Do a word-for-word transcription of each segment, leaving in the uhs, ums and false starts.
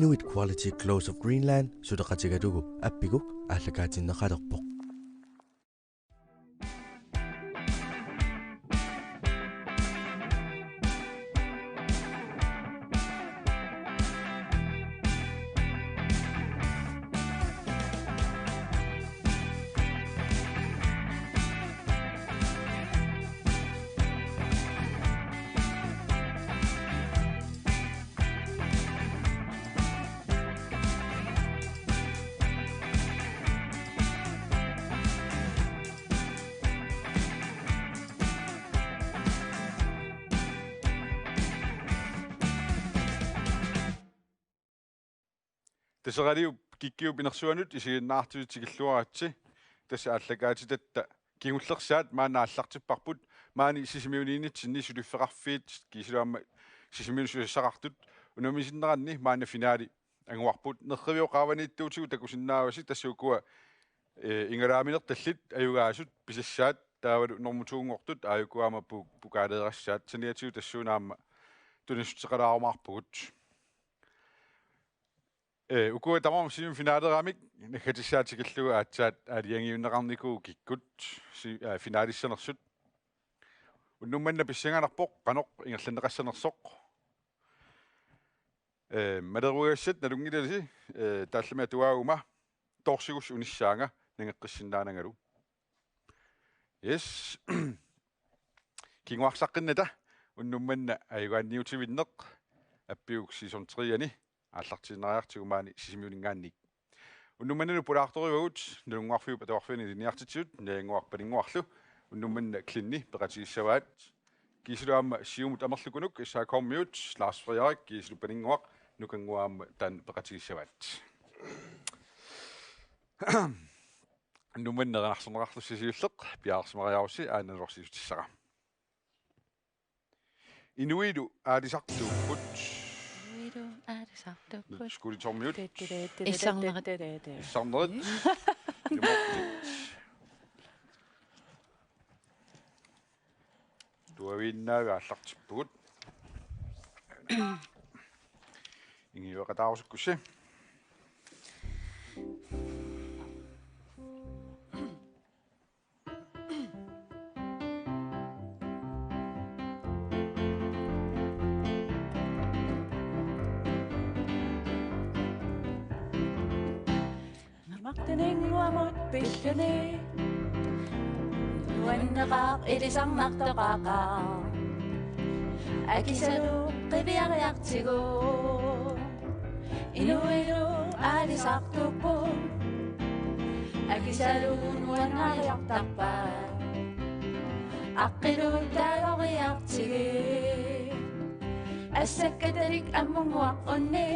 Inuit Quality Clothes of Greenland suleqatigalugu Appigo aallakaatinneqalerpoq. Taseraliup kikkiup inersuanut isiginnaartut tikilluaritsi. Tassa aallakaatitatta kingullersaat maanna aallartipparput, maani Sisimiuniinnitsinni suliffeqarfiit kiisalu aamma Sisimiunut susassaqartut unammisinneranni maanna finaali anguarput. Nerrivik qaavaniittuutigut takusinnaavasi, tassa ukua, eh, igalaaminertallit ajugaasut pisassaat taavalu normu to-nngortut aajuku aamma pu-, pokaaleerassaat, saniatigut tassuuna aamma tunissuteqalaarumaarpugut. Eh, ukua tamarmik semifinaleramik naggatissaat tikillugu aatsaat aalajangiunneqarnikuuvoq kikkut si-, eh, finalissanersut. Unnuk manna pissanganarpoq qanoq ingerlanneqassanersoq. Eh, maleruagassat nalunngilasi, eh, taallami atuaguma toorsigussi unissaanga nangeqqissinnaanangalu. Yes. Kinguarsaqqinnata unnuk manna ajugaanniutivinneq Appiuk season tre-ani aallartiinnariartigu maani Sisimiuninngaanniit. Unnuk manna pulaartorivagut Nalunnguarfiup Atuarfiani ilinniartitsisut Najannguaq Paninnguarlu, unnuk manna Klinni peqatigissavaat. Kiisalu aamma Siumut amerlukunuk S A K-miut Lars Frederik kiisalu Paninnguaq, Nukannguaq aamma taanna peqatigissavaat. Unnuk manna erinarsorneqarlusi siulleq piareersimariarussi aana nalorsiissutissara. Inuilu aalisartuupput. Inuilu aalisartuupput. Skulitormiut. Issarnerit. Issarnerit. Ilumoorputit. Tuaviinnaavik aallartippugut. Ingiueqataarusukkussi. Martininnguamut pilluni nuanneqaaq ilisarnartoqaqaaq. Akisalu qiviariartigu. Inuilu aalisartuupput. Akisalu nuannariartarpaat. Aqqilu taaloriartigit. Assakkatalik ammunnguaq unni.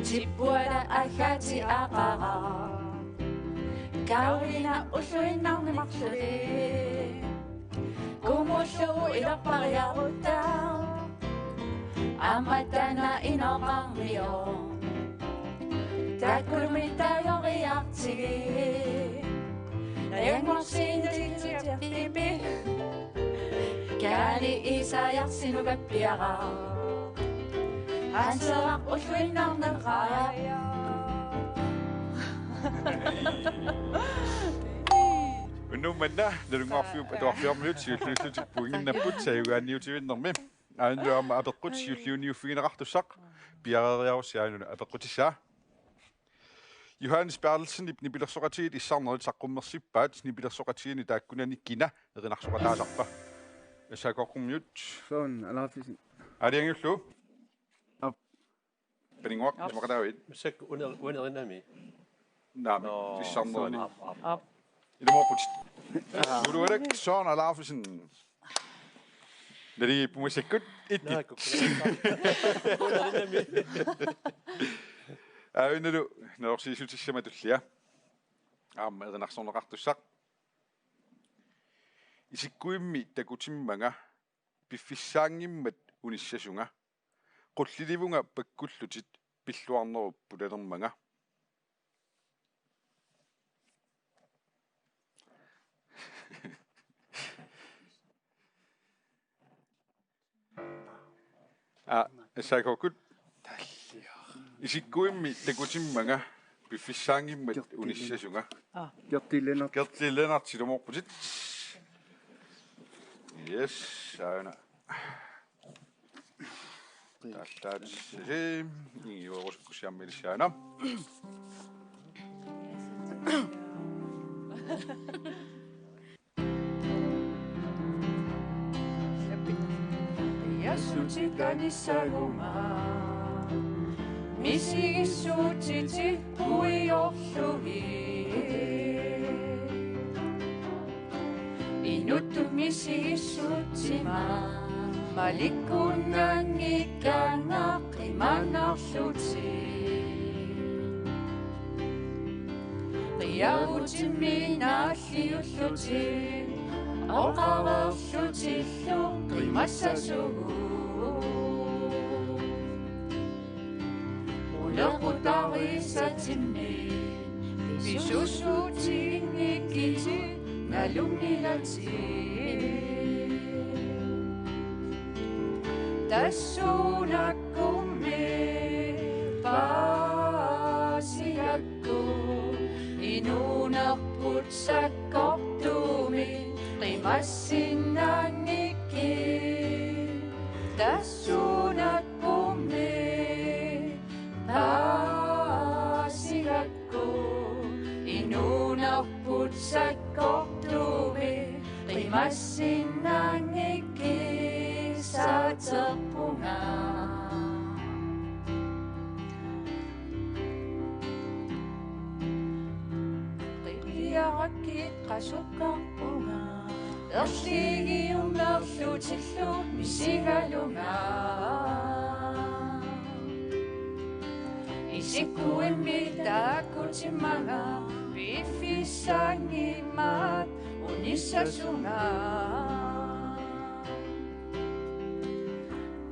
Tippuala aggaatit aaqaraa. Kaulina ulluinnarni marlulli. Kuumullugu ilorpariarutta. Aamma taanna inoqarmioq. Taakkunumi taaloriartigit. Najannguarsiinatitsiartipi. Kaali Isaiasinukappiara. Hanseraq ulluinnarneqaaq. Unnuk manna Nalunnguarfiup Atuarfiarmiut siulliullutik pointinnapput ajugaanniutivinnermi. Aajuna aamma apeqqut siulliunniuffigineqartussaq piareeriarussi aajuna apeqqutissaa. Johannes Berthelsenip nipilersoqatigiit issarnerit saqqummersippaat, nipilersoqatigiinni taakkunani kina erinarsoqataasarpa? S A K-miut. Søren Alaufesen. Aalajangiullugu. Aap. Paninnguaq, aap, isumaqataavit? Massakkut uner-, unerinami. Naamik, nå, issarnerani. Aap, aap. Ilumoorputit. Uluarak Søren Alaufesen. Naligiippugut massakkut et et. Naa, kukkulerpaa. Unerinami. Aajuna nalorsiissutissama tullia. Aamma erinarsorneqartussaq. Isikkuimmi takutimmanga piffissaanngimmat unissasunga. Qullilivunga pakkullutit pilluarnerup pulalermanga. Aa, S A K-kkut. Tallia. Isikkuimmi takutimmanga piffissaanngimmat Kerti unissasunga. Aa. Kerti Lennert. Kerti Lennert, silamoorputit. Yes, aana. Taallaat sisi, ingiuerusukkussiammilissaana. Yassuti kanissaguma misigissutiti puiorlugit. Inuttut misigissutsimmat malikkunnanngikkaannaq qimanarlutik. Qiagutimmi naalliullutik oqareerlutillu qimassasugut. Uleqqutarissatimmi pisuussutiginngikkitit nalunngilatit. Tassuunakkummi paasigakku inuunerput sakkortuumik qimassinnanngikkit. Tassuunakkummi paasigakku inuunerput sakkortuumik qimassinnanngikkit, saaterpunga. Qiviarakkit qasukkarpunga erligiumerlutillu misigalunga. Isikkuimmi takutimmanga piffissaanngimmat unissasunga.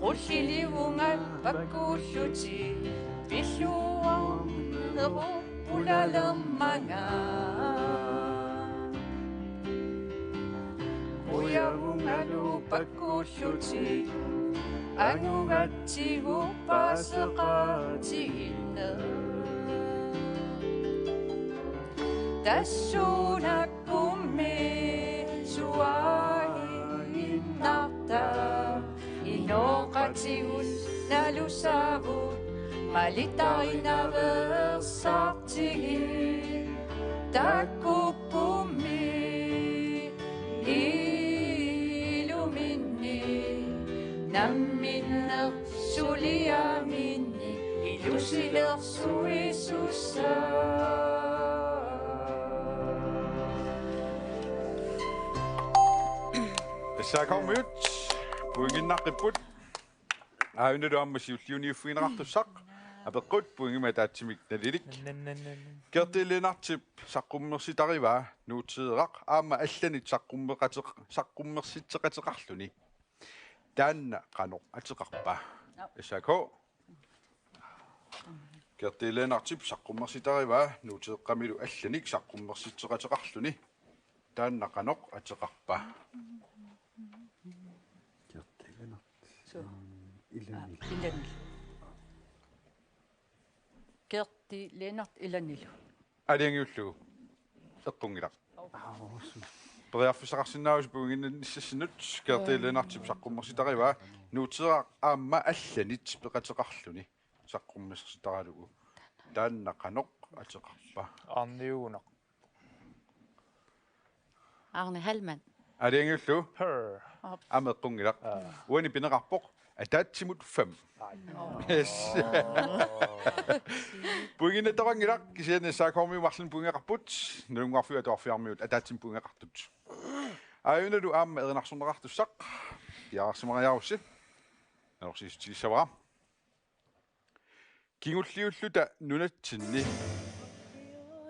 Qullilivunga pakkuullutik pilluarnerup pulalermanga. Qujavungalu pakkuullutik angugatsigu paaseqaatigiinneq. Tassuunakkummi suaaginnartaq inooqatigut nalusavut malittariit naveersartigit. Takuppummi iluminni namminneq suliaminni ilusilersuisussaq. S A K-miut pointinnaqqipput. Aajuna aamma siulliuniuffigineqartussaq. Apeqqut pointimik ataatsimik nalilik. Kerti Lennartip saqqummersitarivaa Nuuteeraq aamma allanit saqqummeqateq-, saqqummersitseqateqarluni. Taanna qanoq ateqarpa? S A K. Kerti Lennartip saqqummersitarivaa Nuuteeqqamilu allanik saqqummersitseqateqarluni. Taanna qanoq ateqarpa? Kerti Lennart. Suu. Ilani. Aa, ilani. Kerti Lennart ilanilu. Aalajangiullugu. Eqqunngilaq. Periarfissaqarsinnaavusi pointinnissassinut. Kerti Lennartip saqqummersitarivaa Nuuteeraq aamma allanit peqateqarluni saqqummersitaralugu. Taanna qanoq ateqarpa? Arniugunaq. Arne Hallmann. Aalajangiullugu. Purr. Aamma eqqunngilaq. Aa. Uani pineqarpoq ataatsimut fem. Ai. Yes. Pointinnatoqanngilaq, kisianni S A K-miut marlunnik pointeqarput, Nalunnguarfiup Atuarfiarmiut ataatsimut pointeqartut. Aajunalu aamma erinarsorneqartussaq piareersimariarussi. Nalorsiissutigissavara. Kingulliulluta nunatsinni.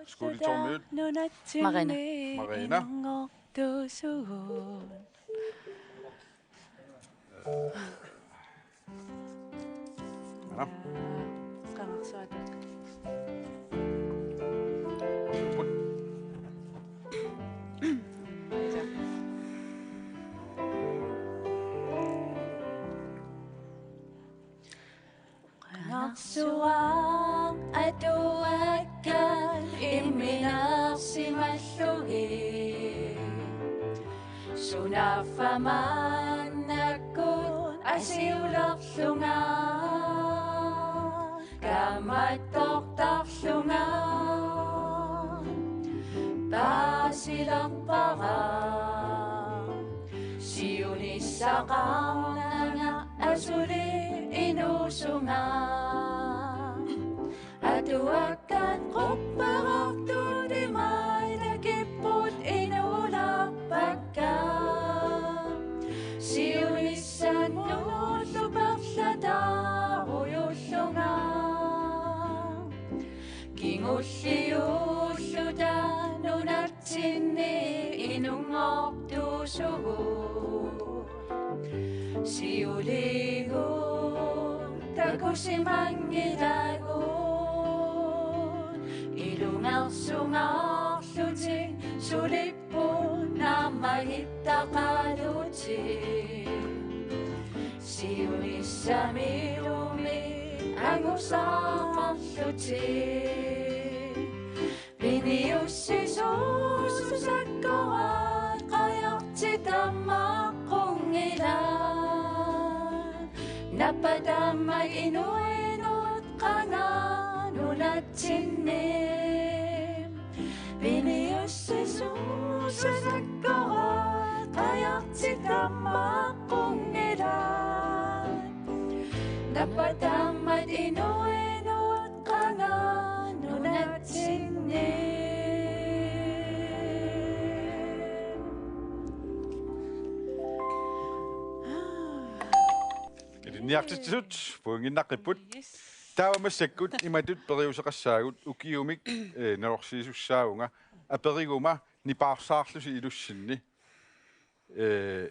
Skuulitormiut. Nunatsinni Marina. Marina. Inngortusugut. Marina. Qangarsuaq. Qangarsuaq. Taffa maannakkut asiulerlunga, kaammattortarlunga, paasilerpara. Siunissaqarnanga asuli inuusunga. Atuakkat qupperartut imaat akipput inuulerpakka. Siunissannut perlataarujussuunga. Kingulliulluta nunatsinni inunngortuusugut. Siuligut takusimanngilagut. Ilungersungaarlutik sulipput naammagittaqalutik. Siunissami ilumut angusaqarlutik. Piniussisuusut sakkoraat qajartitammaqqunngillat. Napataammat inuinut qanga nunatsinni. Piniussisuusut sakkoraat qajartitammaqqunngillat. Napataammat inuinut qanga nunatsinni. Ilinniartitsisut pointinnaqqipput. Taava massakkut imatut periuseqassaagut, ukiumik, eh, nalorsiisussaavunga aperiguma nipaarsaarlusi ilussinni. Eh,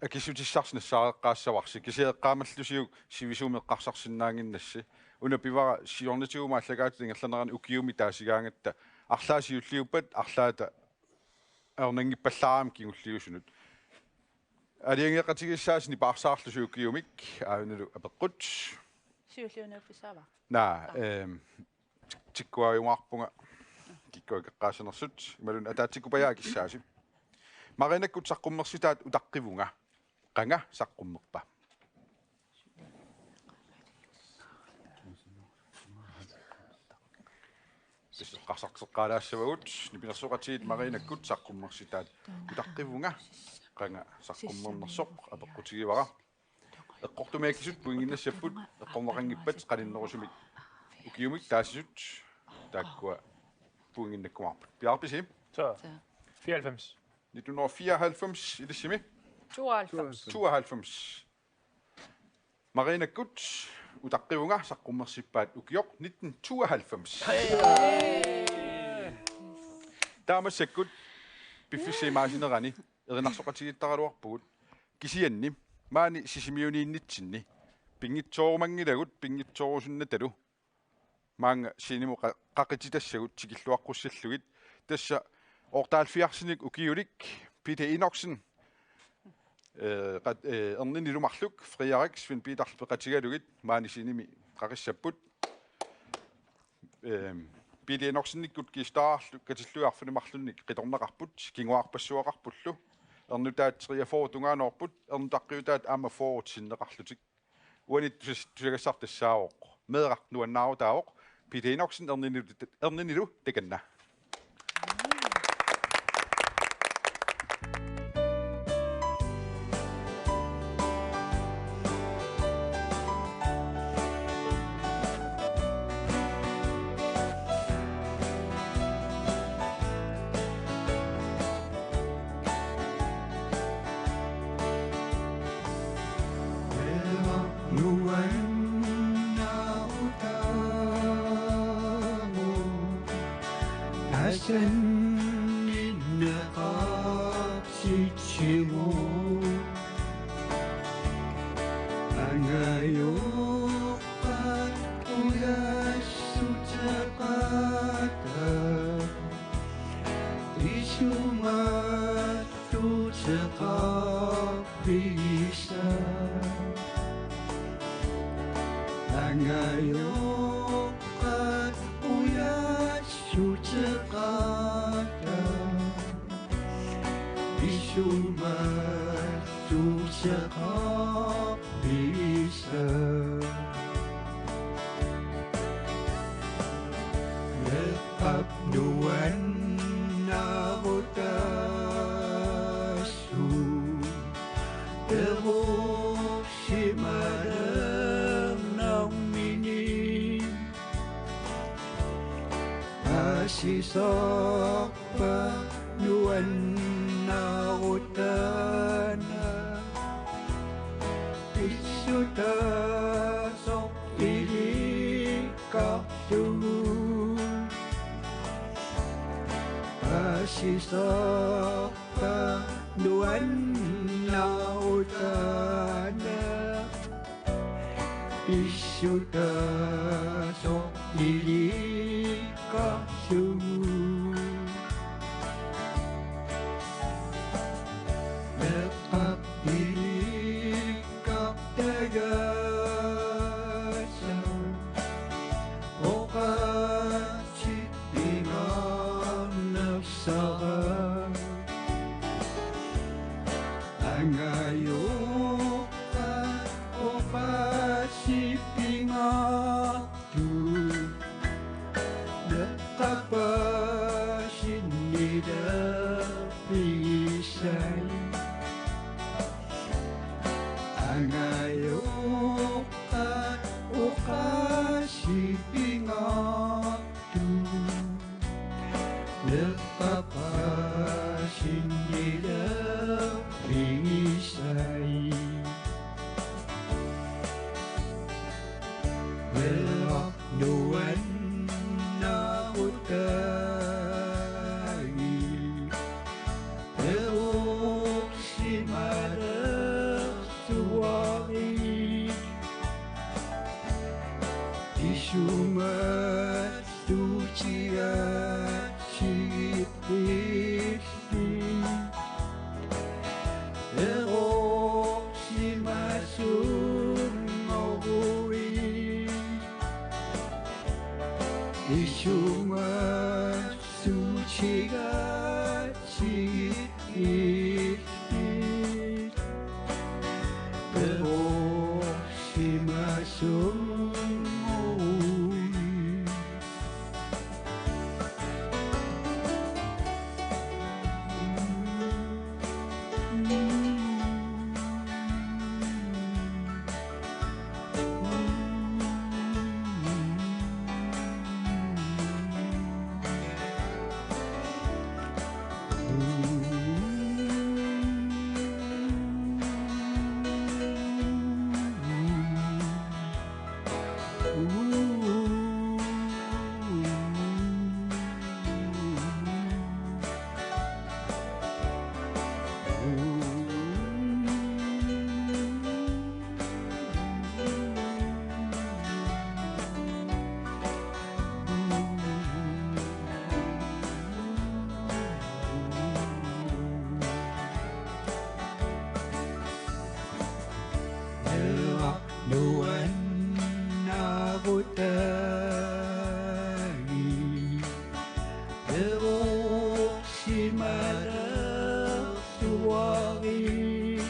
akissutissarsi nassaareqqaassavarsi, kisianni eqqaamallusiuk sivisuumik eqqarsarsinnaannginnassi. Una pivara siornatigummi aallakaatitap ingerlanerani ukiumi taasigaangatta arlaat siulliuppat arlaata ajornanngippallaarami kingulliusunut. Aalajangeeqatigiissaasi nipaarsaarlusi ukiumik, aanalu apeqqut. Siulliunuuffisaava? Naa, ehm, tikkuajumaarpunga kikkut akeqqaassanersut, imaluunniit ataatsikkupajaat akissaasi. Marianakkut saqqummersitaat utaqqivunga. Qanga saqqummerpa? Eqqarsarteqqaalaassavagut, nipilersoqatigiit Marianakkut saqqummersitaat utaqqivunga. Qanga saqqummernersoq apeqqutigivara. Eqqortumik akisut pointinnassapput, eqqorneqanngippat qaninnerusumik ukiumik taasisut taakkua pointinnakkumaarput. Piaarpisi? Så, fireoghalvfems. Nitten hundrede og fireoghalvfems, ilissimi? Tooghalvfems. Tooghalvfems. Marianakkut utaqqivunga saqqummersippaat ukioq nitten tooghalvfems. Taava massakkut piffissap imaasinerani erinarsoqatigiittaraluarpugut, kisianni maani Sisimiuniinnitsinni pinngitsoorumanngilagut, pinngitsoorusunnatalu maanga scenemut qa-, qaqititassagut tikilluaqqussallugit. Tassa otteoghalvfjerdsinik ukiulik Peter Enoksen, eh, qat-, eh, erninilu marluk Frederik Svend Peterlu peqatigalugit maani scenemi qaqissapput. Ehm, Peter Enoksenikkut guitarlu katillugit arfineq-marlunnik qitornaqarput, kinguaarpassuaqarpullu. Ernutaat treogfyrre tungaanoorput, ernutaqqiutaat aamma fyrre sinneqarlutik. Uani tus-, tusagassarput tassaavoq meeraq nuannaarutaavoq, Peter Enoksen, erninilu, erninilu takanna. Angajoqqat ujassuteqaata, isumalluteqarpigisa. Angajoqqat ujassuteqaata, isuma Arpiisa. Meeqqap nuannarutaasut eruussimalernermini. Paasisarpa nuannarutaana pissutaasoq ilikkarlugu? Paasisarpa nuannarutaana pissutaasoq ilikkarlugu? Meeqqap ilikkartagaasa oqaatsit pingaarnersara. Angajoqqaat oqaatsit pingaartut meeqqap paasinnilerpigisai. Angajoqqaat oqaatsit pingaartut meeqqap paasinnilerpigisai. Meeqqap nuannarutaasut eruussimalersuarit isumassutigatsigippillit eruussimasunngorui. Isumassutigatsigippillit eruussimasunngorui. Nuannarutaasut eruussimalersuarit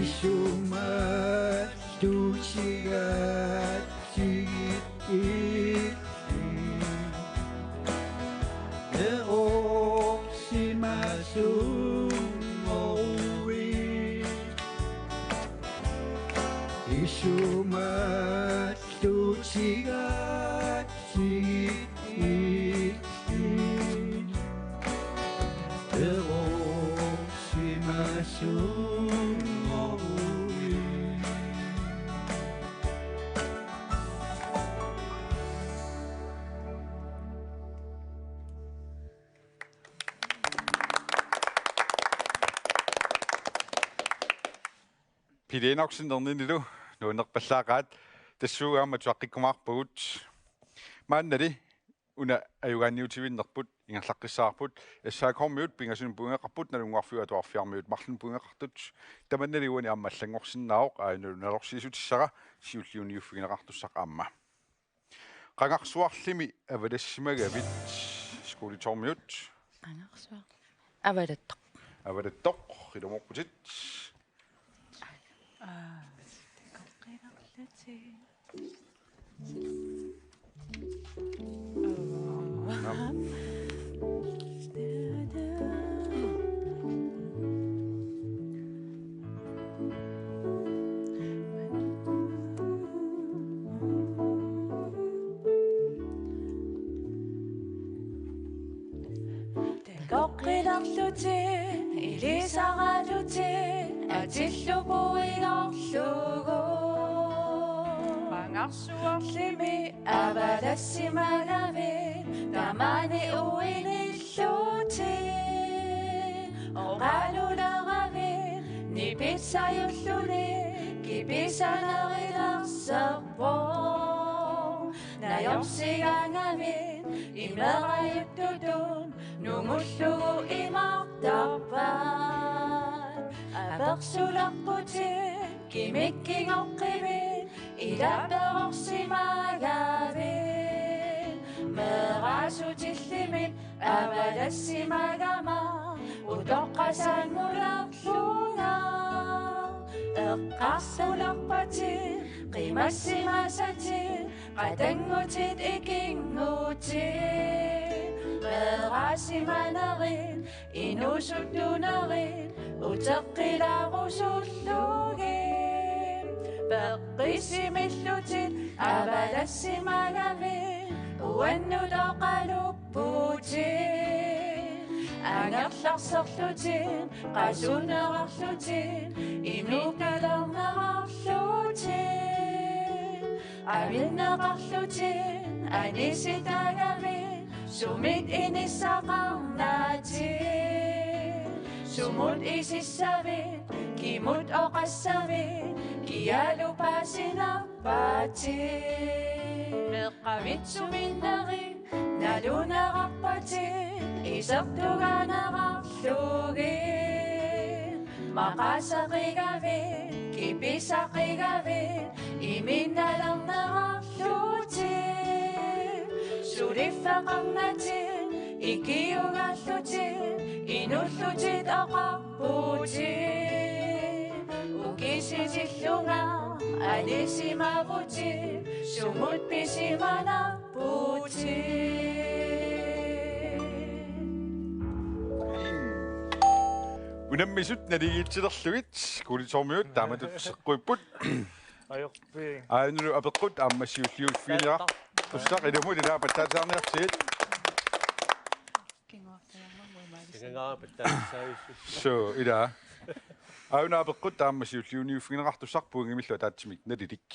isumassutigatsigippillit eruussimasunngorui. Isumassutigatsigippillit eruussimasunngorui. Pele Enoksen erninilu nuannerpallaaqaat, tassuugaammat suaqqikkumaarpagut. Maannali una ajugaanniutivinnerput ingerlaqqissaarput. S A K-miut pingasunut puinngeqarput, Nalunnguarfiup Atuarfiarmiut marlunnik puinngeqartut. Tamannali uani aamma allanngorsinnaavoq, aajuna nalorsiissutissara siulliuniuffigineqartussaq aamma. Qangarsuarlimi avalassimagavit, Skole to-miut? Qangarsuarlimi. Avalattoq. Avalattoq, ilumoorputit. Toqqilerlutit, ilisaralutit, atillugu igorlugu. Pangarsuarlimi avalassimagavit, tamani uinillutit. Oqaluleravit, nipitsajulluni, kipisaneritaarserpoq. Najorsigaangavit, imerajuttutut, nungullugu imartarpat. Apersulerputit, kimikkingoqqivit, ilaperorsimagavit. Meeraasutillimit, avalassimagama, utoqqasaanngulerlunga. Eqqarsulerpatit, qimassimasatit, qatanngutit ikinngutit. Meeraasimanerit, inuusuttunerit, uteqqilaarusullugit. Peqqissimillutit, avalassimagavit, uannut oqalupputit. Angerlarserlutit, qasunerarlutit, imiinnarnerarlutit. Avinneqarlutit, anisitagavit, sumit inissaqarnatit. Sumut isissavit, kimut oqassavit, kialu paasinerpatit. Meeqqavitsuminnerit, naluneqarpatit, isertugaanerarlugit. Maqaaseqigavit, kipisaqigavit, imiinnalernerarlutit. Suliffeqarnatit, ikiugallutit, inullutit oqarputit. Ukisitillunga anisimavutit, sumut pisimanerputit. Unammisut naligiitsilerlugit, Kuulitsoormiut taamatut seqquipput. Ajorpiin. Aajuna apeqqut aamma siulliuffigineqartussaq, ilumut ilaa pattaatisaarniarsigit. Singangara pattaatisaarniarsigit. Suu, ilaa. Aajuna apeqqut aamma siulliuniuffigineqartussaq, pointimillu ataatsimik nalilik.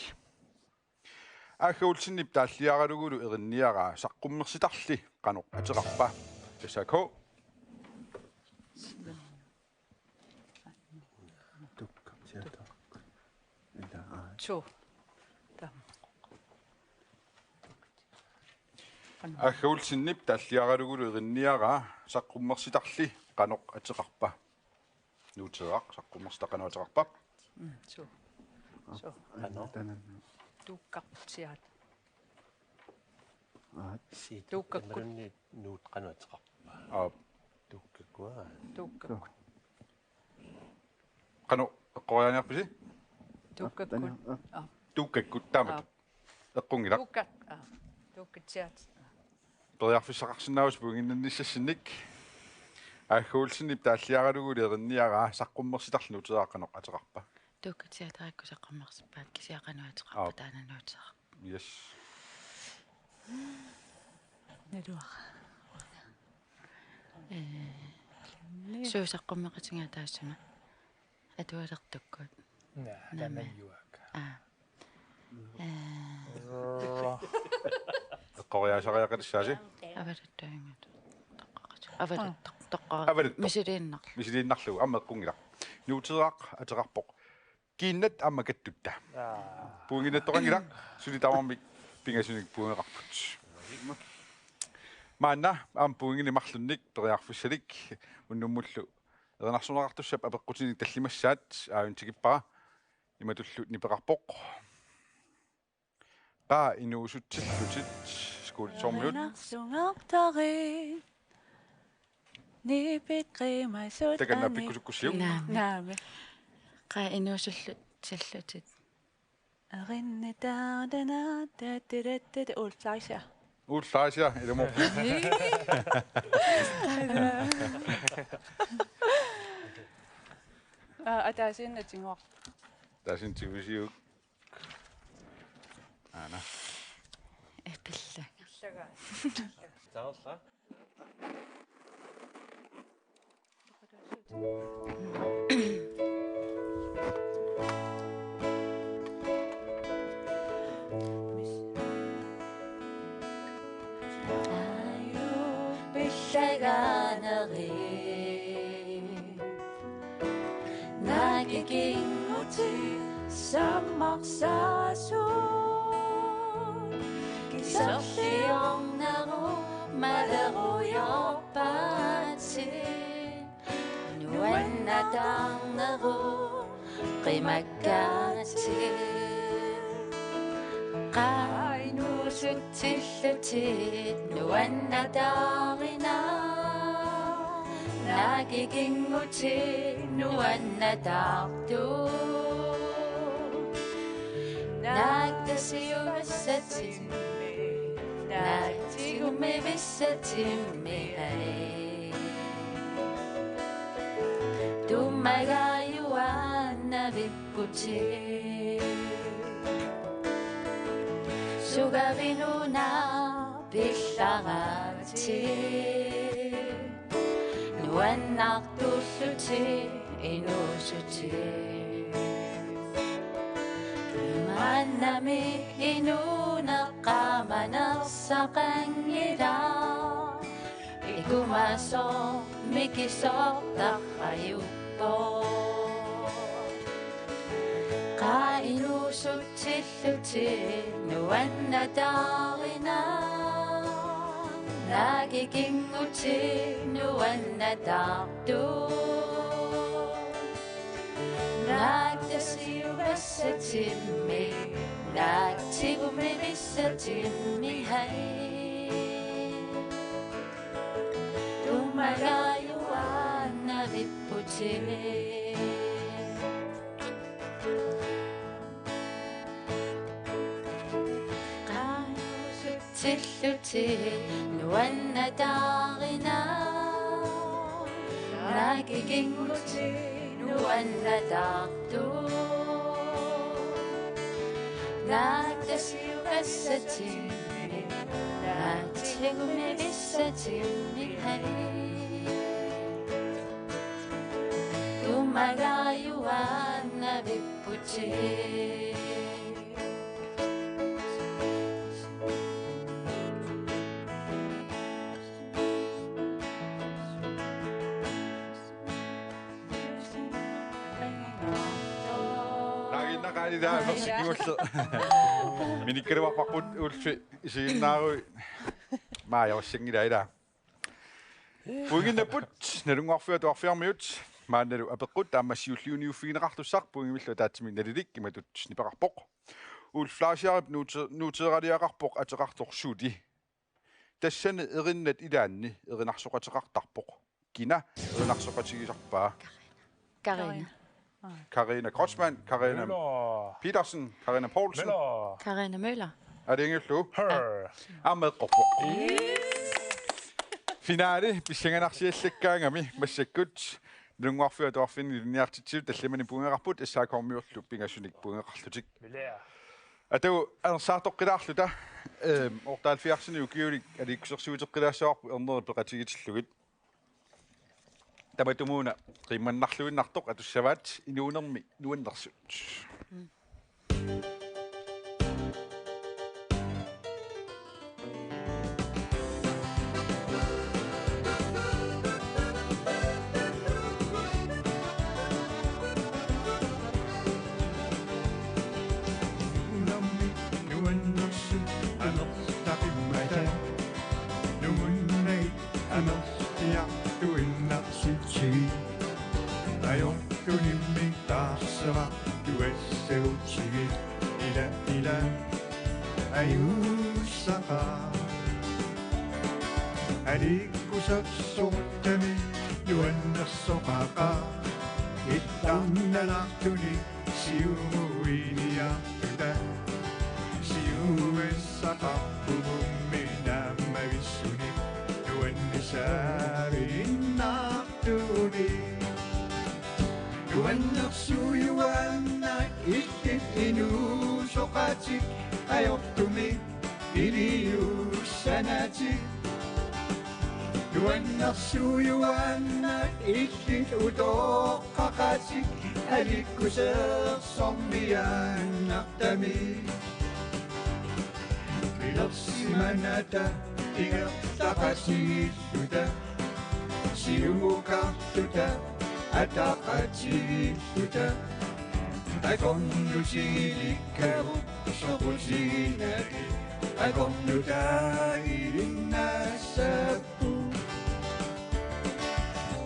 Aagga Olsenip taalliaralugulu erinniaraa saqqummersitarli qanoq ateqarpa? S A K. To. Tam. Aagga Olsenip taalliaralugulu erinniaraa saqqummersitarli qanoq ateqarpa? Nuuteeraq, saqqummersitarli qanoq ateqarpa? Mm, suu. Suu. Qanoq? Tuukkatsiaat. Aat. Sii, tuukkakkut. Tamarmi nuut qanoq ateqarpa? Aap. Tuukkakkut. Tuukkakkut. Qanoq eqqoriaaniarpisi? Tuukkakkut. Aap. Aap. Tuukkakkut, taamatut. Aap. Eqqunngilaq. Tuukkat-, aap. Tuukkatsiaat. Periarfissaqarsinnaavusi pointinnissassinnik. Aagga Olsenip taalliaralugulu erinniaraa saqqummersitarli nuuteeraq qanoq ateqarpa? Tuukkatsiaat taakku saqqummersippaat, kisianni qanoq ateqarpa? Aap. Taanna nuuteeraq. Yes. Naluara. Ee, suu saqqummeqatigaa taassuma. Atualertukkut. Naa, naamik. Tamanna juaaka. Aa. Ee. Eqqoriaasariaqalissaasi? Avalattuinnarlugu. Toqqaqatik. Avalattoq, toqqara-. Avalattoq. Misiliinnarlugu. Misiliinnarlugu. Aamma eqqunngilaq. Nuuteeraq ateqarpoq. Kiinnat aamma kattutta. Aa. Pointinngitsoqanngilaq, suli tamarmik pingasunik pointeqarput. Maanna aamma pointinik marlunnik periarfissalik unnummullu erinarsorneqartussap apeqqutinik tallimassaat aajuna tikippara, imatullu nipeqarpoq. Qaa inuusutsillutit, Kuulitsoormiut? Erinarsugartarit. Niipit qimasut. Takanna pikkusukkussiuk. Naamik. Naamik. Qaa inuusullutillutit. Erinni taartana tattirattata Ulf Fleischer. Ulf Fleischer, ilumut. Aa, ataasiinnaq tiguarput. Ataasiinnaq tigusiuk. Aana. Epilla. Taarla. Pillagaaneri. Nakikinngutit sammarsaasut. Kiserliornerup malerujoorpaatit. Nuannaarnerup qimakkaatit. Qaa inuusuttillutit nuannaarina. Nakikinngutit nuannaartut. Naak tasiugassatimmi, naak tigummivissatimmi hai. Tumagajuaannavipputit. Sugavinnuna pillaraatsit. Nuannaartullutit inuusutit. Maannami inuuneq qamanersaqanngilaq. Ikumasoq mikisoq tarrajuppoq. Qaa inuusuttillutit nuannaarina. Nakikinngutit nuannaartut. Naak tasiugassatimmi, naak tigummivissatimmi hai. Tumagajuaannavipputit. Qaangiusutsillutit nuannaarina. Nakikinngutit nuannaartut. Naak tasiugassatimmi, naak tigummivissatimmi hai. Tumagajuaannavipputit. Naaginnaqaani taa, amersikkiulleq. Minikkaluarparput Ulfi isiginnaarui. Maajorsinngilaa ilaa. Pointinnapput Nalunnguarfiup Atuarfiarmiut, maannalu apeqqut taama siulliuniuffigineqartussaq pointimillu ataatsimik nalilik imatut nipeqarpoq. Ulf Fleischerip nuute-, nuuteeraliaqarpoq ateqartoq suli. Tassani erinnat ilaanni erinarsoqateqartarpoq. Kina erinarsoqatigisarpaa? Karina. Karina Kreutzmann, Karina Møller. Petersen, Karina Poulsen. Møller. Karina Møller. Alingiullu. Her. Aamma eqqorpoq. Finale pissanganarsiallakkaangami massakkut Nalunnguarfiup Atuarfiani ilinniartitsineq tallimanik puinngeqarput S A K-miullu pingasunik puinngeqarlutik. Møller. Atu anersaartoqqilaarluta, ehm, otteoghalvfjerdsini ukiulik aliikkusersuuteqqilaassavarput erneri peqatigiitillugit. Tamatumuuna qimmannarluinnartoq atussavaat inuunermi nuannersut. Nuannersut amerlaqimmata. Nungunnagu amerliartuinnarsitsigu. Ajortunimmi taarserartuassagutsigu. Ila, ila. Ajuussaqaaq. Aliikkusersuuttami Nuannersoqaqaaq illarnalaartunik siumuiniartuta. Siumuissaqarpugut naammavissunik nuannisaaviinnartunik. Nuannersuujuaannaq illit inuusoqatik ajortumik iliussanatik. Nuannersuujuaannaq illit utoqqaqatik alikkusersormiaannartami. Pilersimanata ingerlaqatigiilluta, siumukarluta ataqatigiilluta, akornutigilikkavut soqutiginagit akornutaagilinnaassaapput.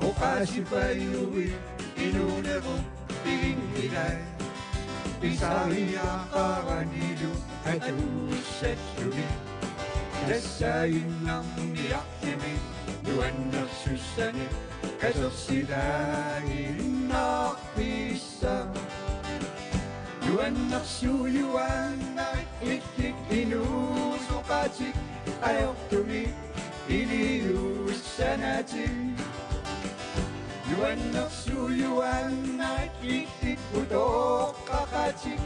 Oqaasipajuit inuunerup piginngilai pisariaqaranilu atuussalluni. Tassaaginnarniarluni nuannersussanik katersilaagilinnarpis- Nuannersuujuaannaq illit inuusoqatik ajortumik iliussanatik. Nuannersuujuaannaq illit utoqqaqatik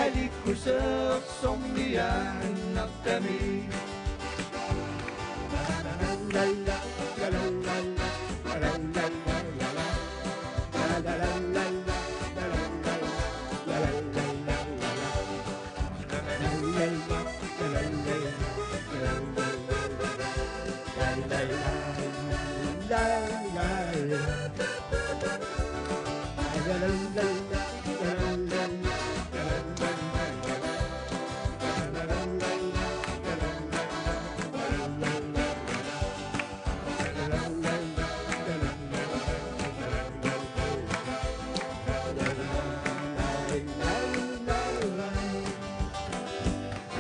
alikkusersormiaannartami.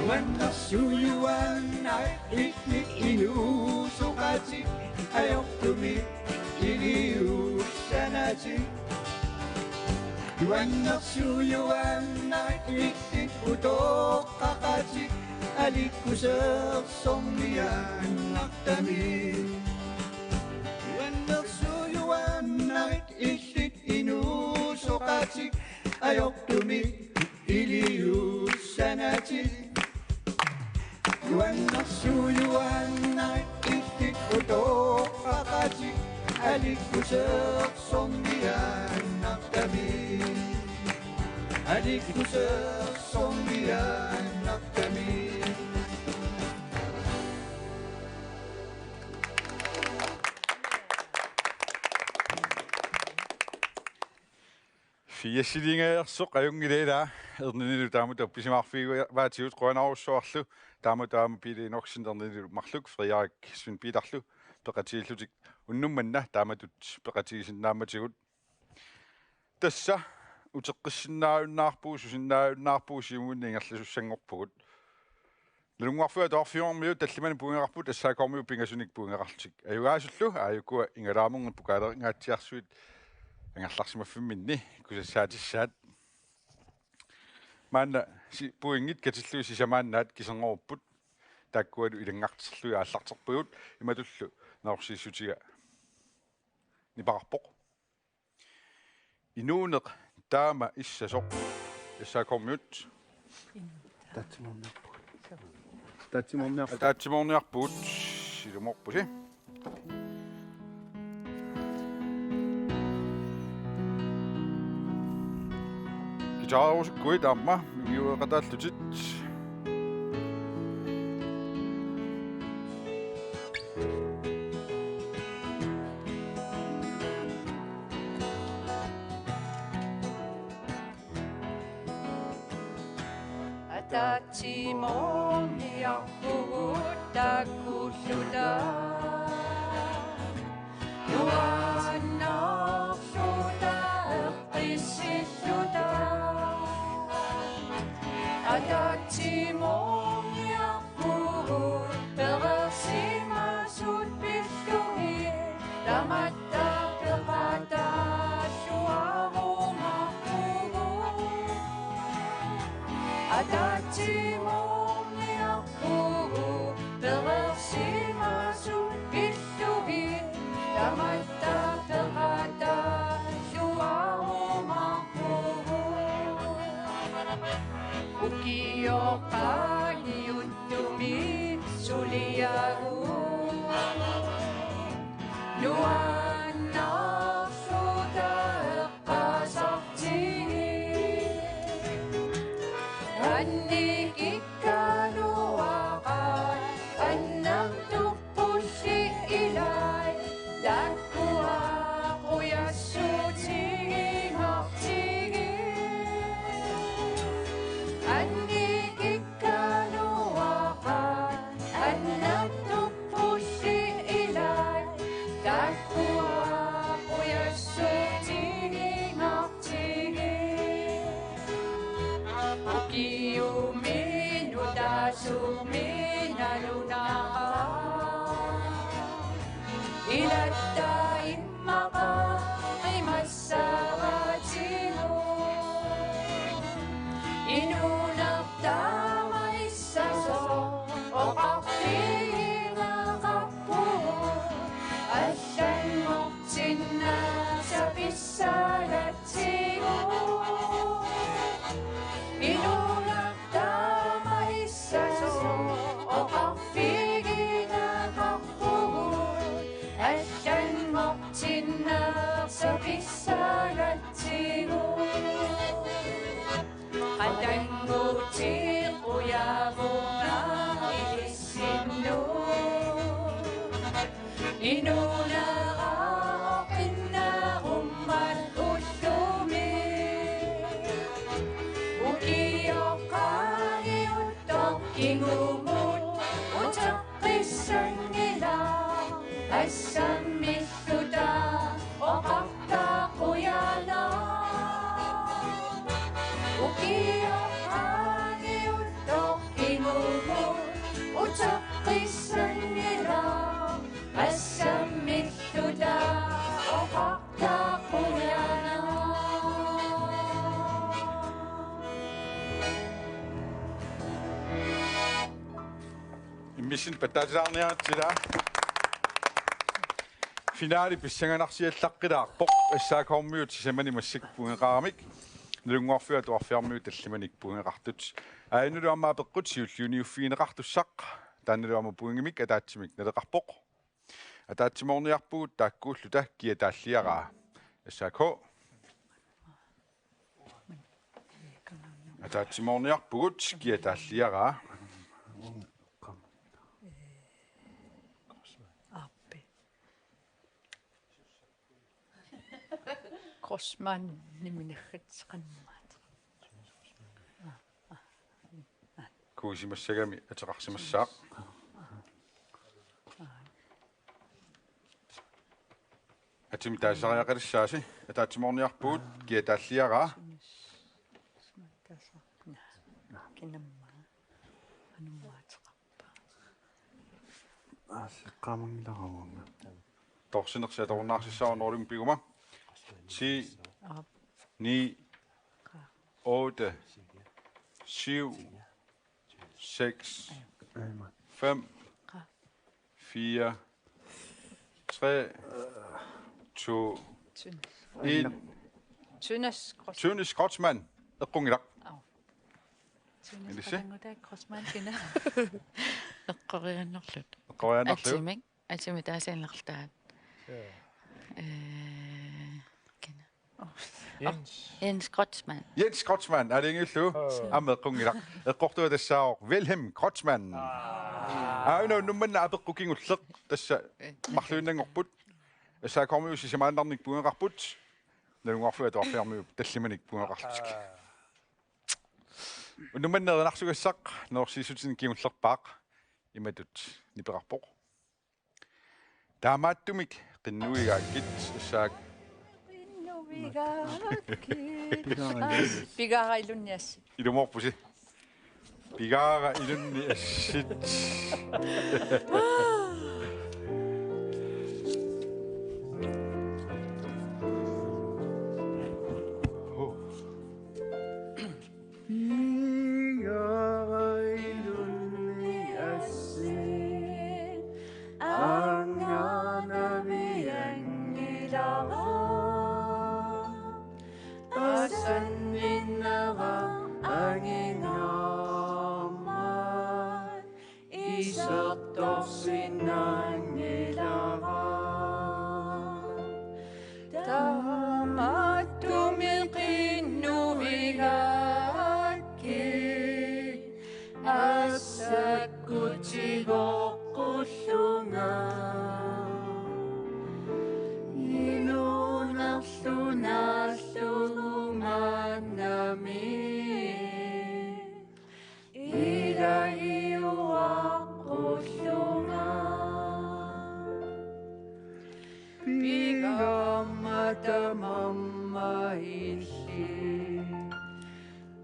Nuannersuujuaannaq illit inuusoqatik ajortumik iliussanatik. Nuannersuujuaannaq illit utoqqaqatik alikkusersormiaannartami. Nuannersuujuaannaq illit inuusoqatik ajortumik iliussanatik. Nuannersuujuaannaq illit utoqqaqatik alikkusersormiaannartami. Alikkusersormiaannartami. Fiasiliingajarsoq ajunngilaq, ilaa, erninilu taamatut appisimaarfigivaatigut, qujanarujussuarlu. Taamatut aamma Pele Enoksen erninilu marluk Frederik Svend Peterlu peqatigiillutik unnuk manna taamatut peqatigisinnaammatigut. Tassa uteqqissinnaajunnaarpugut, susinnaajunnaarpugut, Siumuminni ingerlasussanngorpugut. Nalunnguarfiup Atuarfiumiut tallimanik puinngeqarput, S A K-miut pingasunik puinngeqarlutik. Ajugaasullu aajukua Ingalaamerngit pokaalingaatsiarsuit angerlarsimaffimminni kusassaatissaat. Maanna si-, puinngiit katillugit sisamaannaat kiserngorupput. Taakkualu ilanngarterlugit aallarterpagut, imatullu naorsiissutiga nipeqarpoq. Inuuneq taama issasoq. S A K-miut. Ataatsimoorniarpugut. Ataatsimoorniarpugut. Ataatsimoorniarpugut. Ilumoorpusi. Guitarerusukkui taama mingiueqataallutit. Ataatsimoorniarpugut taakkuulluta. Nuannerluta eqqissilluta. Ataatsimoorniarpugut pereersimasut pillugit. Tamatta Ataatsimoorniarpugut pereersimasut illugit tamatta peqataalluarumaarpugut. Ukioq qaangiuttumik suliagut nuannersuutaa eqqaasartigit. Annikikkaluaqaat annertuppulli ilai taakkua qujassuutiginnartigit. Annikikkaluaqaat annertuppulli ilai taakkua qujassuutiginnartigit. Ukiumi nutaasumi nalunaqaaq. Ilatta immaqa qimassaatigut. Inuuneq taama issasoq oqarfigineqarpugut. Allanngortinnaassapput pissagatsigu. Inuuneq taama issasoq oqarfigineqarpugut. Allanngortinnaassapput pissagatsigu. Qatannguutit qujavunga ilissinnut. Inuunera oqinnarummat ullumi. Ukioq qaangiuttoq kingumut uteqqissanngilaq. Assammilluta oqartaa qujanaq. Ukioq qaangiuttoq kingumut uteqqissanngilaq. Assammilluta oqartaa qujanaq. Immissinnut pattaatilaarniaritsi ilaa. Finaali pissanganarsiallaqqilaarpoq. S A K-miut sisamani massakkut pointeqaramik, Nalunnguarfiup Atuarfiarmiut tallimanik pointeqartut. Aajunnalu aamma apeqqut siulliuniuffigineqartussaq. Taannalu aamma pointimik ataatsimik naleqarpoq. Ataatsimoorniarpugut taakkuulluta kia taalliaraa. S A K. Ataatsimoorniarpugut kia taalliaraa. Aappi. Crossman niminaggatseqanmaat. Kuisimassagami ateqarsimassaaq. Atimmi taasariaqalissaasi. Ataatsimoorniarpugut kia taalliaraa. Kinamma. Anummaataqarpa. Aseqqaamanngilaravunga. Torsinersi atorunnaarsimassavara Norlingip piguma. Ti, ni, otte, syv, seks, fem, fire, tre, to, en. Tønnes Kreutzmann. Tønnes Kreutzmann. Eqqunngilaq. Au. Tønnes Ilissi? Qatanngutaa Kreutzmann kina. Eqqoriaannarlugu. Eqqoriaannarlugu. Atimik, atimik taasiinnarlugu. Ja. Eh, kina. Jens. Jens Kreutzmann. Jens Kreutzmann, aalajangiullugu. Aamma eqqunngilaq. Eqqortua tassaavoq Wilhelm Kreutzmann. Aana unnuk manna apeqqut kingulleq. Tassa marluinnanngorput. S A K-miut sisamaannarnik pointeqarput. Nalunnguarfiup Atuarfiarmiut tallimanik pointeqarlutik. Unnuk manna erinarsugassaq neriorsiissutinik kingullerpaaq imatut nipeqarpoq. Taamaattumik qinnuigaakkit. S A K. Qinnuigaakkit. Pigaara ilunni assit. Ilumoorpusi. Pigaara ilunni assit. Inuunerlu naallugu maannami ilagiuaqqullunga. Pigaarmata mamma illit.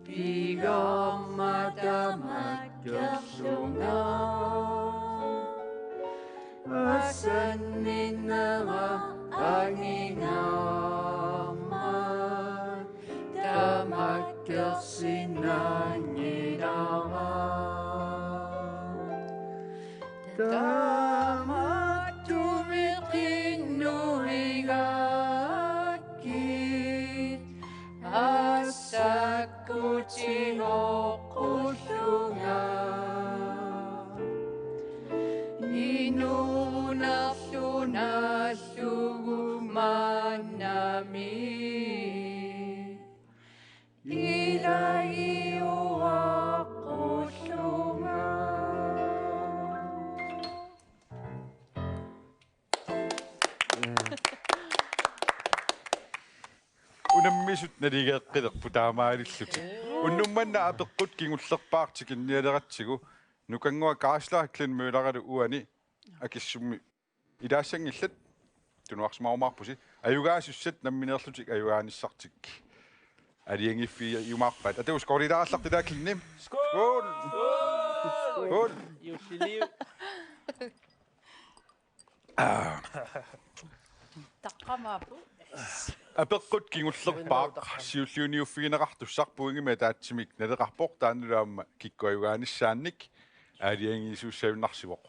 Pigaarmata makkerlunga. Asanninnera angingaarmat tamakkersinnaanngilara. Tamattumik qinnuigaakkit assakkutigoqqullunga. Inuunerlu naallugu maannami ilagiuaqqullunga. Unammisut naligeqqilerput taamaalillutik. Unnuk manna apeqqut kingullerpaaq tikinnialeratsigu, Nukannguaq Kaasla Glenn Møllerilu uani akissummi ilaassanngillat, tunuarsimarumaarpusi, ajugaasussat nammineerlutik ajugaanissartik aalajangiiffigiumaarpaat. Atuuskorilaarlaq tilaakinni. Skål! Skål! Skål! Juulliliu. Taqqamaapput. Apeqqut kingullerpaaq siulliuniuffigineqartussaq pointimik ataatsimik naleqarpoq, taannalu aamma kikkut ajugaanissaannik aalajangiisuussagunarsivoq.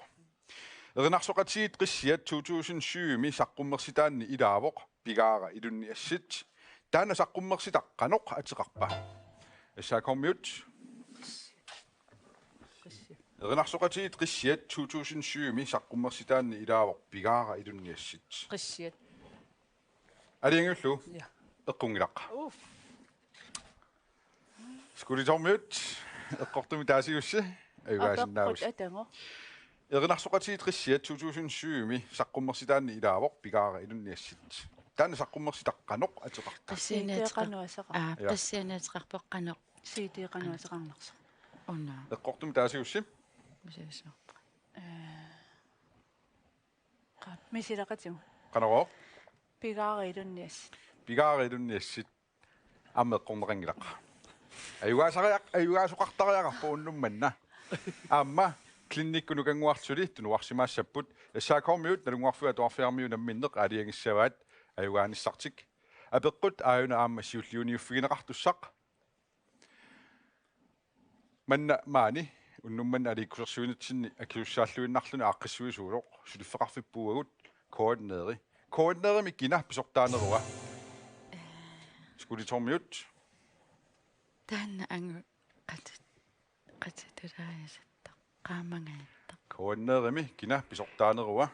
Erinarsoqatigiit Qissiat to tusind syv-imi saqqummersitaanni ilaavoq Pigaara ilunni assit. Taanna saqqummersitaq qanoq ateqarpa? S A K-miut. Erinarsoqatigiit Qissiat to tusind syv-imi saqqummersitaanni ilaavoq Pigaara ilunni assit. Qissiat. Aalajangiullugu? Ja. Eqqunngilaq. Uff. Skulitormiut, eqqortumik taasigussi, ajugaasinnaavusi. Apeqqut atagu. Erinarsoqatigiit Qissiat to tusind syv-imi saqqummersitaanni ilaavoq Pigaara ilunni assit. Taanna saqqummersitaq qanoq ateqarpa? Qissianiit ateqar-, qanoq ateqar-, aa, ja. Qissianiit ateqarpoq qanoq. C D qanoq ateqarnersoq. Una. Eqqortumik taasigussi. Misigissavarput. Ee, qa-, misileqatigu. Qanorooq? Pigaara ilunni assit. Pigaara ilunni assit. Aamma eqqorneqanngilaq. Ajugaasariaq-, ajugaasoqartariaqarpoq unnuk manna. Aamma Klinikkut Nukannguarlu suli tunuarsimaassapput. S A K-miut Nalunnguarfiup Atuarfiarmiut namminneq aalajangissavaat ajugaanissartik. Apeqqut aajuna aamma siulliuniuffigineqartussaq. Manna maani, unnuk manna aliikkusersuinitsinni akisussaalluinnarluni aaqqissuisuusoq, suliffeqarfiup puuagut, K N R-i. K N R-imi kina pisortaanerua? Skulitormiut. Taanna angu qatut-, qatutulaajasattaq, qaamangajattoq. K N R-imi kina pisortaanerua?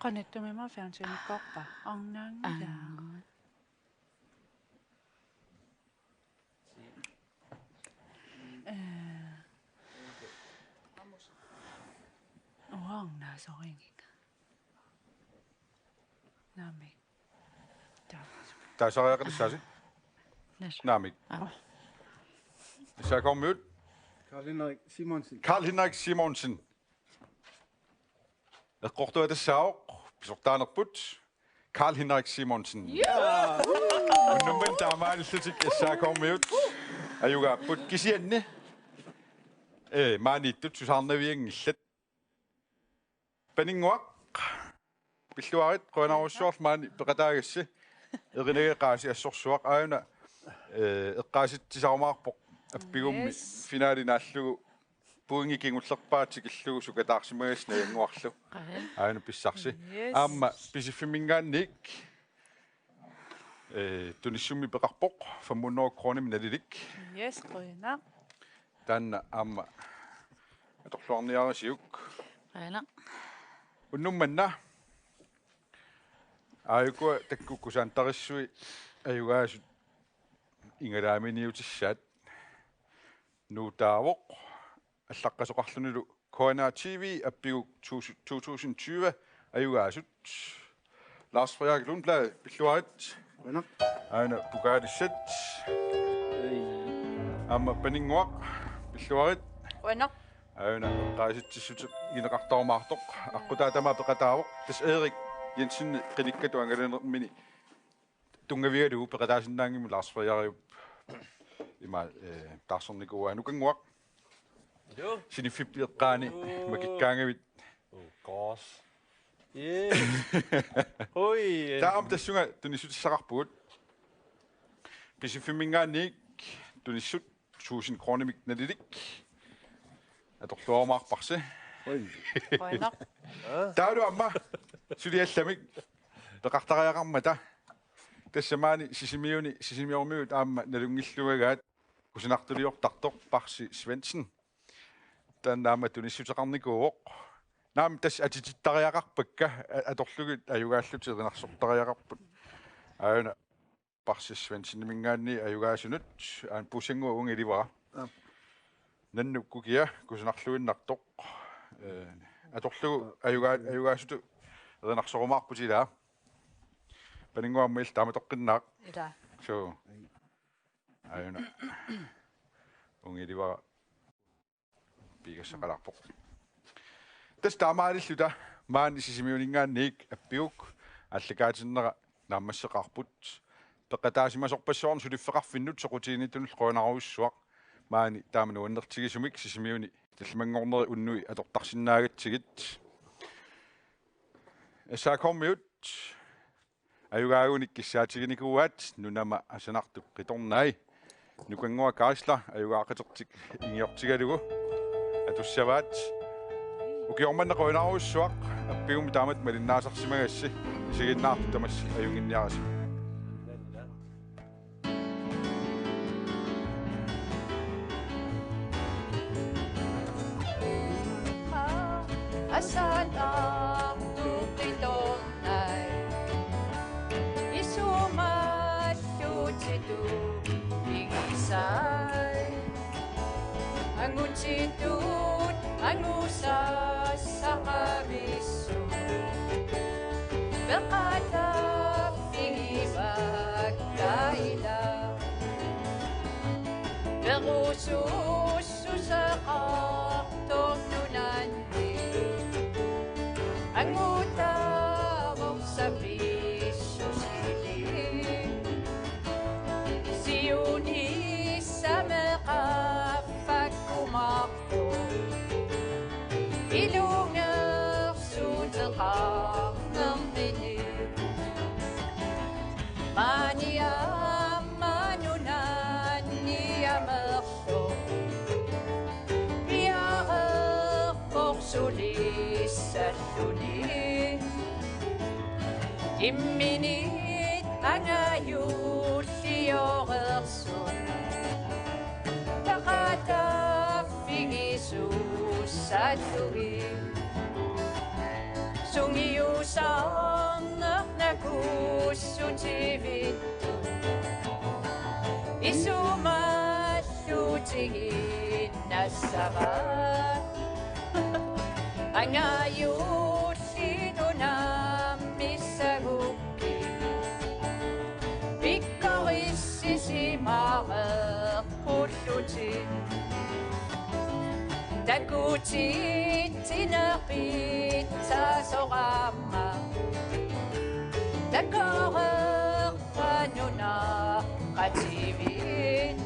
Qanittumima fjernsynikkoorpa? Arnaanngilaq. Angu. Eh. Uanga soringi. Naamik. Taava. Taasariaqalissaasi? Nas. Naamik. Aa. S A K-miut? Karl Henrik Simonsen. Karl Henrik Simonsen. Eqqortuat tassaavoq, pisortaanerput, Karl Henrik Simonsen. Unnuk manna taamaalillutik S A K-miut ajugaapput kisianni. Ee, maaniittut susaarnavianngillat. Paninnguaq. Pilluarit, qujanarujussuarlu maani peqataagassi. Erinagaqaasi assorsuaq aajuna, ee, eqqaasitsisarumaarpoq appigummi. Yes. Finaali naallugu pointi kingullerpaaq tikillugu sukataarsimagassi Najannguarlu. Qaa. Aajuna pissarsi. Yes. Aamma Pisiffimminngaanniit, ee, tunissummi peqarpoq fem hundrede kronimik nalilik. Yes, qujanaq. Taanna aamma atorluarniarisiuk. Qujanaq. Unnuk manna aajukua takkukkusaantarissui ajugaasut igalaaminiutissaat. Nuutaavoq. allaqqasoqarlunilu K N R T V appiguk to tusind tyve ajugaasut. Lars Frederik Lundblad, pilluarit. Qujanaq. Aana pokaalissat. Ei. Aamma Paninnguaq, pilluarit. Qujanaq. Aana eqqaasitsissuteqartarumaartoq. Aqqutaata tamaat peqataavoq. Tassa Erik Jensen qinikkatut angalanermini tunngavigalugu peqataasinnaanngimmat Lars Frederiup ima, eh, taarsernikua. Nukannguaq. Joo. Siniffip eqqaani Joo. makikkaangavit. Oh, gosh. Yeah. Oi. Taava tassunga tunissutissaqarpugut. Pisiffimminngaanniit tunissut tusind kroonimik nalilik. Atorluarumaarparsi. Oi. Qujanaq. Taavalu aamma suli allamik peqartariaqarmata. Tassa maani Sisimiuni, Sisimiormiut aamma nalunngilluagaat kusanartuliortartoq Parsi Svendsen. Taanna aamma tunissuteqarnikuuvoq. Naamik, tassa atitittariaqarpakka, a-, atorlugit ajugaallutik erinarsortariaqarput. Aana Parsi Svenseniminngaanniit ajugaasunut, aana Puussannguaq Unga Ilivara. Aap. Nannuk Kukia kusanarluinnartoq. Eh, atorlugu ajugaa-, ajugaasutut erinarsorumaarput ilaa. Paninnguaq aamma illit taamatoqqinnaaq. Ilaa. So. Aana Unga Ilivara piigassaqalaarpoq. Tassa taamaalilluta maani Sisimiuninngaanniit appiguk aallakaatinnera naammasseqaarput. Peqataasimasorpassuarnik suliffeqarfinnut soqutiginittunullu qujanarujussuaq. Maani taama nuannertigisumik Sisimiuni tallimanngornerit unnui atortarsinnaagatsigit. S A K-miut ajugaagunik kissaatiginikuuaat Nunama Asanartup Qitornai. Nukannguaq Kaisla ajugaaqatertik ingiortigalugu atussavaat. Ukioq manna qujanarujussuaq, appigummi taamatut malinnaasarsimagassi, isiginnaartut tamassi ajunnginniaritsi. Asanartup Qitornai. Isumalluutitut pigisai. Angutitut angusassaqavissut. Peqataaffigivaat kaila. Perusussuseqartoq nunanni. Angutaavoq sapissusili. Siunissami qaffakkumaartoq. Ilungersuuteqarnermini. Maani aamma nunanni amerloq. Piareerpoq sulissalluni. Imminit angajullioreersut. Peqataaffigisussallugit. Sungiusarneq nakuussutivittut. Isumalluutigiinnassavaat. Angajulliit unammissagukkit. Pikkorissisimareerpullutit. Takutitsineq pitsaasoq aamma. Takoreerpaa nunaqqativit.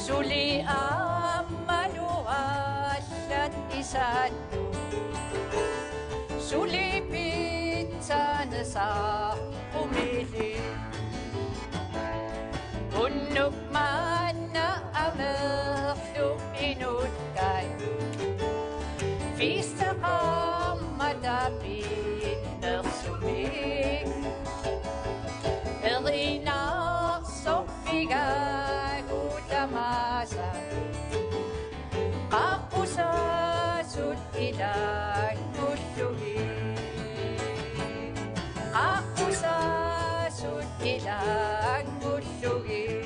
Suli aammalu allat isaat. Suli pitsaaneq saqqummiilli. Unnuk manna amerluk inuttai. Fiisteqarmata pinnersumik. Erinarsorfigaakku tamaasa. Qaqqusaasut ilanngullugit. Qaqqusaasut ilanngullugit.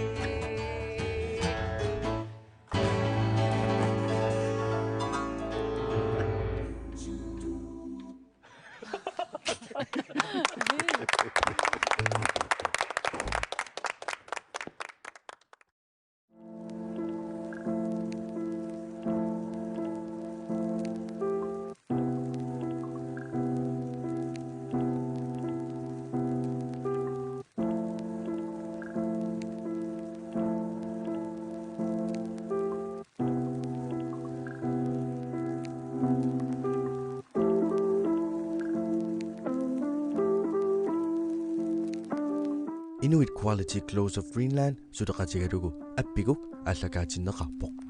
Quality Clothes of Greenland suleqatigalugu Appiguk aallakaatinneqarpoq.